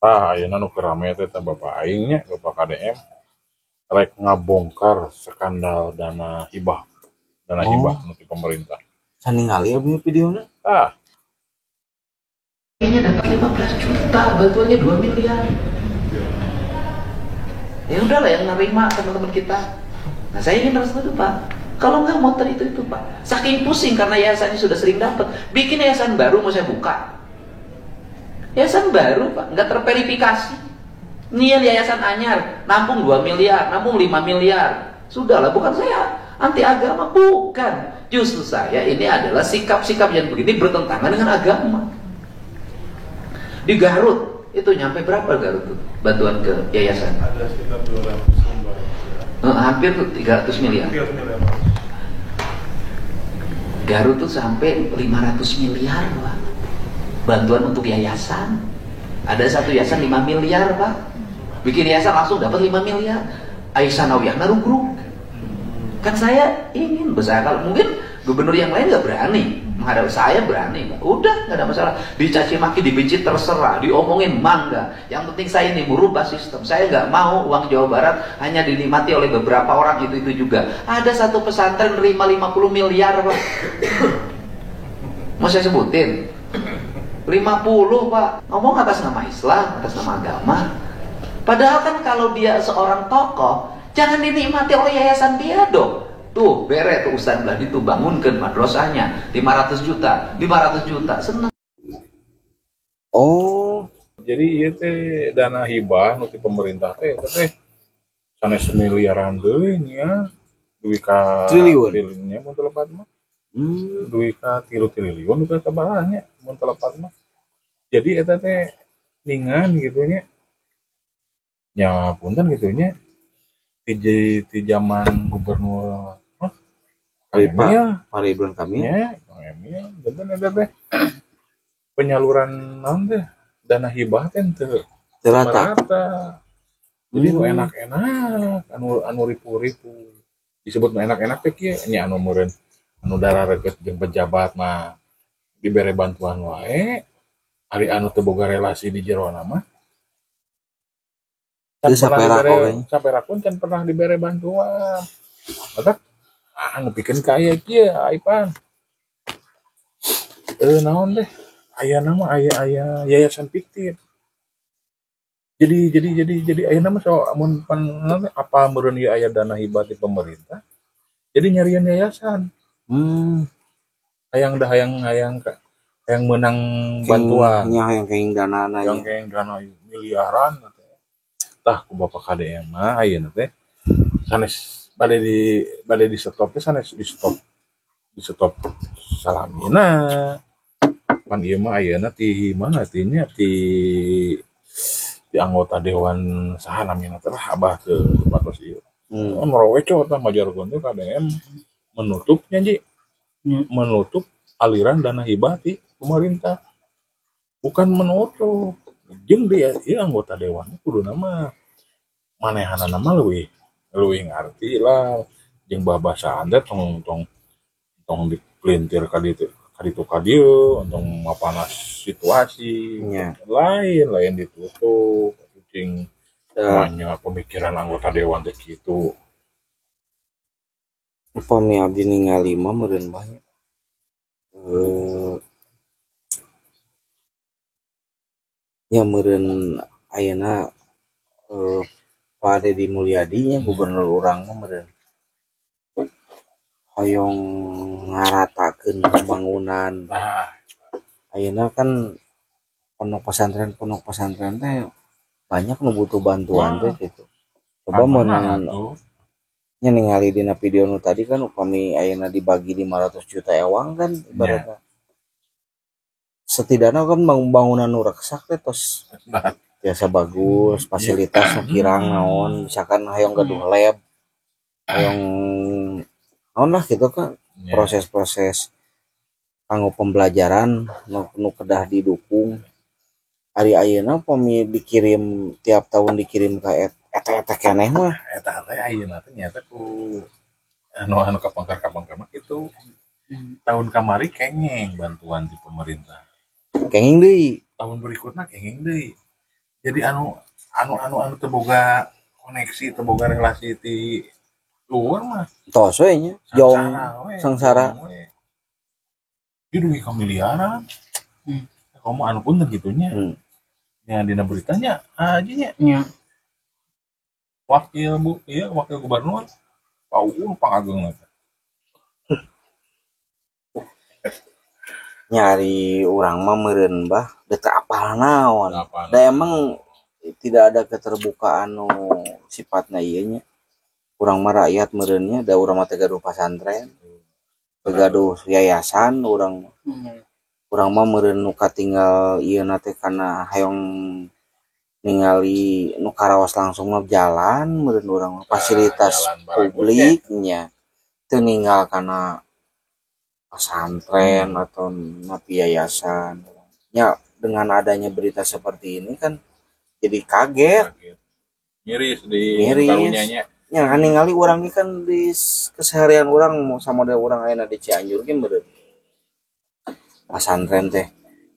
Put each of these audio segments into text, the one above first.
Tah, ayeuna nu keur rame teh tah bapak aing nya, Bapak KDM rek ngabongkar skandal dana hibah. Dana hibah nu ti pemerintah. Can ningali abdi videona. Tah. Ini dapat 15 juta, bantuannya 2 miliar. Ya udahlah yang nerima teman-teman kita. Nah, saya ingin harus itu, Pak. Kalau nggak motor itu Pak. Saking pusing karena yayasannya sudah sering dapat, bikin yayasan baru mau saya buka. Yayasan baru, Pak, nggak terverifikasi. Ini yayasan anyar, nampung 2 miliar, nampung 5 miliar. Sudahlah, bukan saya anti agama, bukan. Justru saya ini adalah sikap-sikap yang begini bertentangan dengan agama. Di Garut itu nyampe berapa Garut tuh bantuan ke yayasan? Ada sekitar 200 lembar. Hampir 300 miliar. 300 miliar. Garut tuh sampai 500 miliar, Pak. Bantuan untuk yayasan. Ada satu yayasan 5 miliar, Pak. Bikin yayasan langsung dapat 5 miliar. Aisyah Nawiyahna rugrug. Kan saya ingin besar, kalau mungkin gubernur yang lain nggak berani menghadap saya, berani, Pak. Udah nggak ada masalah, dicaci maki, dibenci terserah, diomongin mangga. Yang penting saya ini merubah sistem. Saya nggak mau uang Jawa Barat hanya dinikmati oleh beberapa orang itu juga. Ada satu pesantren nerima 50 miliar, Pak. Mau saya sebutin? 50, Pak. Ngomong atas nama Islam, atas nama agama. Padahal kan kalau dia seorang tokoh, jangan dinikmati oleh yayasan dia dong. Tuh, bere tuh Ustaz Bladi tuh bangunkan madrasahnya 500 juta, 500 juta, senang. Oh, jadi ieu teh dana hibah nu ti pemerintah teh eta teh sanes miliaran deui nya, duit ka triliun. Triliunnya mun teu lepat mah. Duit ka 3 triliun duit ka sabaraha nya mun teu lepat mah. Jadi eta teh ningan gitu nya. Nya punten gitu nya. Di zaman gubernur Pak Ridwan Kamil ya, Kang Emil, bener eta teh penyaluran naon teh dana hibah teh teu rata. Jadi nu enak-enak, anu ripu-ripu. Disebut nu enak-enak teh kieu nya anu meureun anu darareget jeung pejabat mah dibere bantuan wae, ari anu teu boga relasi di jerona mah saperak pun can pernah dibere bantuan. Matak nepikeun ka aya kieu Aipan. Naon deh? Aya nama aya yayasan fiktif. Jadi aya nama so mun pan apa meureun ieu aya dana hibah ti pemerintah. Jadi nyarian yayasan. Hayang dah hayang menang bantuan. Nya hayang kenging dana. Hayang kenging dana miliaran teh. Tah ku Bapak KDM mah ayeuna teh sanes bade di stop teh sanes di stop salamina. Pan ieu mah ayeuna ti mana tinya ti anggota dewan saha namina teh lah abah teu batos ieu. Meroweco tah majargon teh KDM menutupnya ji. Menutup aliran dana hibah ti pemerintah. Bukan menutup. Jeung dia ieu anggota dewan kudu nama manehanana mah leuwih ngarti lah jeung babasaan teh tong dipelintir ka ditu ka dieu tong mapanas situasi. Lain ditutup cing banyak pemikiran anggota dewan teh kitu. Upami abdi ningali mah meureun banyak nya meureun ayeuna Pak Dedi Mulyadi nya gubernur urang mah meureun hoyong ngaratakeun pembangunan. Ayeuna kan pondok pesantren teh banyak nu butuh bantuan teh gitu. Coba mun nya ningali dina video nu tadi kan upami ayeuna dibagi 500 juta ewang kan ibaratna. Setidaknya kan bangunan nu reksak teh tos biasa bagus, fasilitas nu kirang naon, misalkan hayang gaduh lab, hayang naon lah gitu kan, proses-proses kanggo pembelajaran nu kedah didukung. Ari ayeuna upami dikirim tiap tahun dikirim ka eta keneh mah eta teh ayeuna teh nyata ku anu kapangkar-kapangkar mah kitu. Tahun kamari kenging bantuan di pemerintah. Kenging deui. Tahun berikutnya kenging deui. Jadi anu anu anu anu teu boga koneksi, teu boga relasi ti luar mah Tos we nya. Jong sangsara we. Sangsara. Jong we. Ieu duit ka miliaran. Kamu anu pun gitu nya. Ya dina beritanya aja nya. Wakil bu, iya wakil gubernur Pak Uun pangageng eta. Nyari urang mah meureun bah dek apal naon. Apal. Da emang tidak ada keterbukaan nu sifatna ieu nya. Urang mah rakyat meureunnya da urang mah teu gaduh pasantren, teu gaduh yayasan urang mah. Urang mah meureun nu katinggal ieu na teh kana hayang ningali nu karaos langsung mah jalan meureun urang mah fasilitas jalan baragus publik nya teu ninggal kana pesantren atau napi yayasan. Ya dengan adanya berita seperti ini kan jadi kaget. Kaget. Miris di Miris. karunya nya. Ya kan ningali urang ge kan di keseharian urang mau sama model urang ayeuna di Cianjur ge meureun. Pesantren teh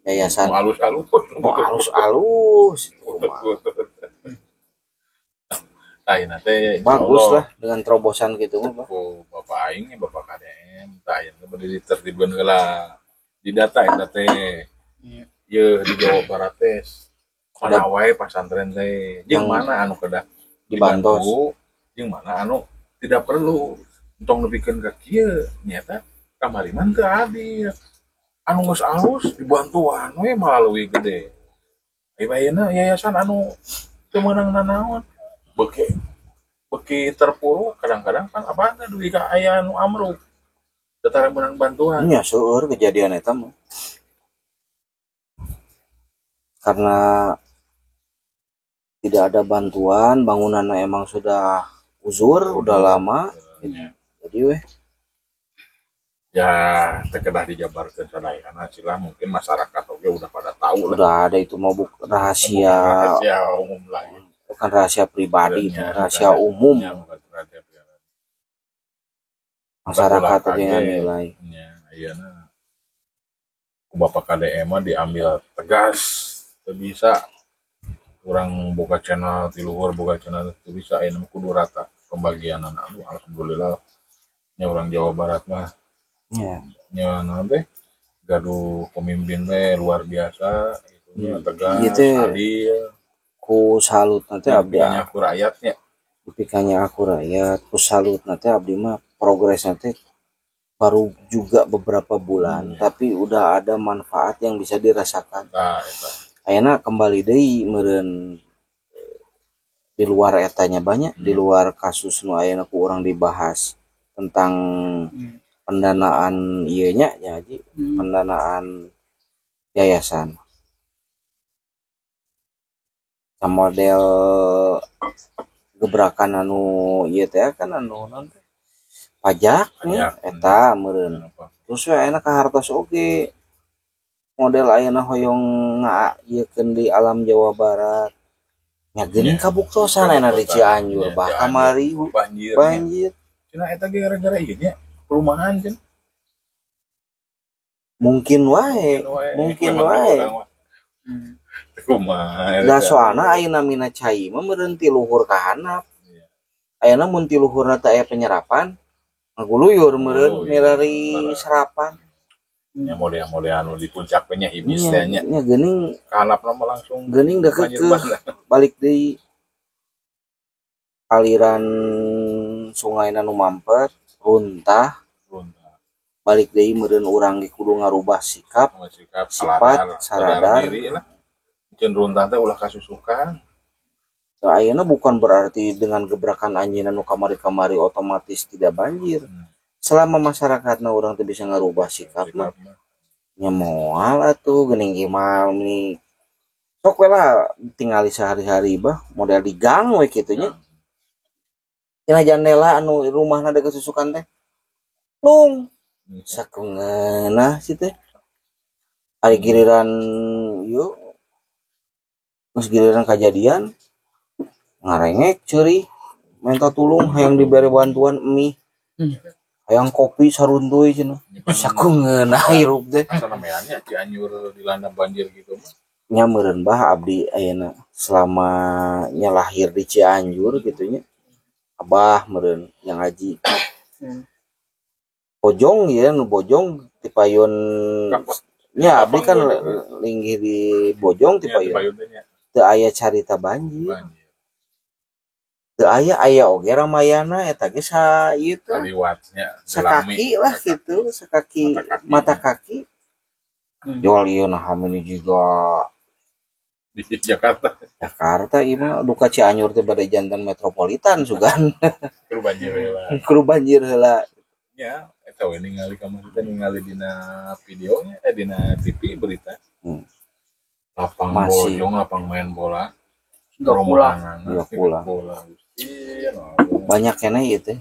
yayasan Mau alus-alus. mau alus-alus itu mah. Tah ieu teh Bagus lah dengan terobosan gitu mah, Pak. Ku bapak aing nya bapak KDM tah ieu teh bade ditertibkeun heula di data eta teh. Yeuh di Jawa Barat teh mana wae pasantren teh jeung mana anu kedah Dibantos. dibantu, jeung mana anu tidak perlu entong nepikeun ka kieu nyata kamari mah teu adil anu geus alus dibantuan we malah leuwih gede. Ayeuna yayasan anu teu meunang nanaon beuki beuki terpuruk kadang-kadang kan apa teh duit ka aya anu amruk teu tara meunang bantuan. Nya seueur kejadian eta mah. Karena tidak ada bantuan, bangunannya emang sudah uzur, udah lama. Ya. Jadi weh Ya, teu kedah dijabarkeun sadayana sila mungkin masyarakat oge udah pada tahu lah. Udah ada itu mau rahasia, Rahasia umum lah. Bukan rahasia pribadi, itu Ya, rahasia bukan. Umum. Ya, bukan rahasia pribadi. Masyarakat Ulah oge kaget. nilai. Ya, ayeuna ku Bapak KDM mah diambil tegas, teu bisa urang buka channel ti luhur buka channel teu bisa ayeuna mah kudu rata pembagianana. Aduh, alhamdulillah nya urang Jawa Barat mah nya naon teh gaduh pemimpin teh luar biasa gitu nya tegas, Ieu teh adil. Ku salut nanti abdi Dipikanya ku rakyatnya. Dipikanya aku rakyat, ku salut nanti abdi mah progres nanti baru juga beberapa bulan, tapi udah ada manfaat yang bisa dirasakan. Nah, eta. Ayeuna kembali deui meureun di luar etanya banyak, di luar kasus nu ayeuna ku urang dibahas tentang pendanaan ieu nya, ya Haji, pendanaan yayasan. Nah, model gebrakan anu ieu teh kan anu naon teh? Pajak nya Pajak. Eta meureun. Kenapa? Terus we ayeuna kahartos oge model ayeuna hoyong ngaieukeun di alam Jawa Barat. Nya geuning kabuktosan ayeuna di Cianjur, Ya, bah Cianjur. Kamari Banjir. Banjir. Cenah eta ge gara-gara ieu nya perumahan cenah. Mungkin wae, mungkin wae. Kumaha. Da soalna ayeuna mina cai mah meureun ti luhur ka handap. Iya. Ayeuna mun ti luhurna teh aya penyerapan, ngaguluyur meureun Ngaguluyur. milari Leres. serapan. Ya model-model anu di puncak nya hibis teh nya. Nya geuning Ka handapna mah langsung geuning da banjir keukeuh bandang. Balik deui aliran sungai nu mampet runtah Runtah. Balik deui meureun urang ge kudu ngarubah sikap Sikap, sifat, sadar, sadar. Diri lah. Mungkin runtah teh ulah kasusukan. Nah, ayeuna bukan berarti dengan gebrakan anjeunna nu kamari-kamari otomatis tidak banjir. Selama masyarakatna urang teu bisa ngarubah sikap mah Sikap mah. Nya moal atuh geuning ieu mah sok we lah tingali sehari-hari bah model di gang we kitu nya. Tina jandela anu rumahna deket susukan teh lung sakungeunah sih teh ari giliran yuk geus giliran kajadian ngarengek ceuri minta tulung hayang diberi bantuan mie hayang kopi saruntuy cenah sakungeunah hirup teh. Asa nameannya Cianjur dilanda banjir gitu mah. Nya meureun bah abdi ayeuna selama nya lahir di Cianjur gitu nya. Abah meureun yang haji. Bojong ya nu Bojong ti payun nya abdi kan linggih di Bojong ti payun. Teu aya carita banjir. Teu aya aya oge Ramayana eta ge sa ieu teh. Sakaki lah gitu, sakaki mata kaki. Jual ieu nah ini juga di Jakarta. Jakarta ieu mah duka Cianjur teh bade jantan metropolitan sugan. Kudu banjir heula. Kudu banjir heula. Ya, eta we ningali kamari teh ningali dina videonya dina TV berita. Lapang masih. Bojong, lapang main bola. Enggak pulang. Banyak keneh ieu teh.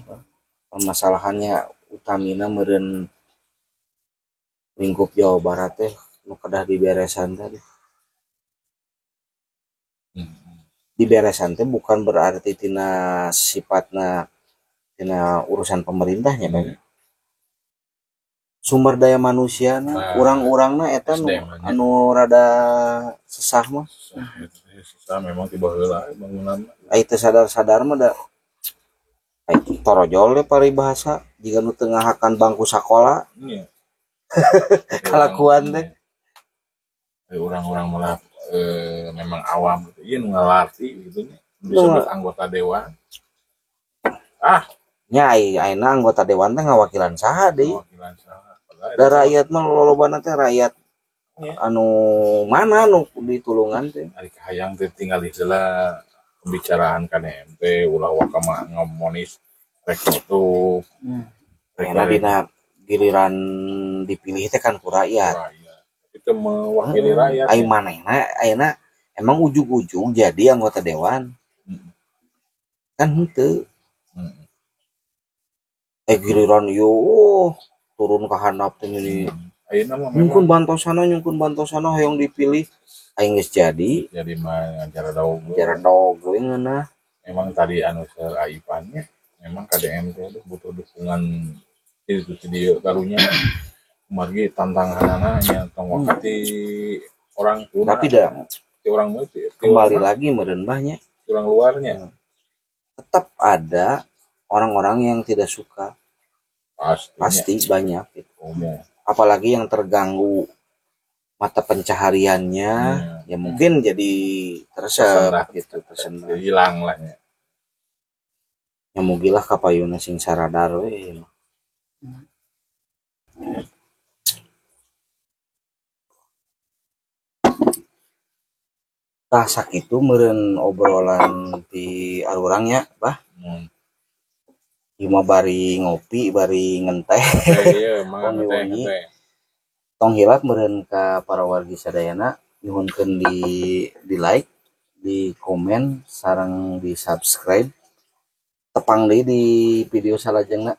Permasalahannya utamina meureun lingkup Jawa Barat teh nu kedah diberesan tadi. Diberesan teh bukan berarti tina sifatna tina urusan pemerintahnya kan. Sumber daya manusia na, urang-urangna eta nu anu rada sesah mah. Sesah memang tiba heula bangunan. Ai teu sadar-sadar mah da ai torojol we paribahasa jiga nu teu ngahakan bangku sakola. Iya. Kalakuan teh. Orang-orang malah memang awam gitu. Ieu nu ngalarti gitu nya. Disebut anggota dewan. Ah, nya ayeuna anggota dewan teh ngawakilan saha deui? Ngawakilan saha. Da rakyat mah lolobana teh rakyat anu mana nu ditulungan teh. Ari kahayang teh tinggal heula pembicaraan KDM teh ulah waka mah ngomonis rek tutup. Ayeuna dina giliran dipilih teh kan ku rakyat. Itu mewakili rakyat. Ai manehna ayeuna emang ujug-ujug jadi anggota dewan. Kan henteu. Giliran ieu turun ka handap teh ini. Ayeuna mah nyungkeun bantosana hoyong dipilih. Aing geus jadi. Jadi mah jaradog. Jaradog we ngeunah. Emang tadi anu seur Aipannya memang KDM teh butuh dukungan itu di karunya. Kumargi tantanganana nya tong wakati orang tuna. Tapi da orang mah kembali lagi meureun bah nya. Orang luarnya. Tetap ada orang-orang yang tidak suka. Pasti banyak gitu. Apalagi yang terganggu mata pencahariannya, ya mungkin jadi teresep gitu, tersendat. Hilang lah ya. Ya mugilah kapayuna sing saradar we. Tah sakitu meureun obrolan ti arurang nya, Bah. Ieu mah bari ngopi, bari ngenteh. Iya, mah ngeteh. Tong hilap meureun ka para wargi sadayana nyuhunkeun di like, di komen, sareng di subscribe. Tepang deui di video salajengna.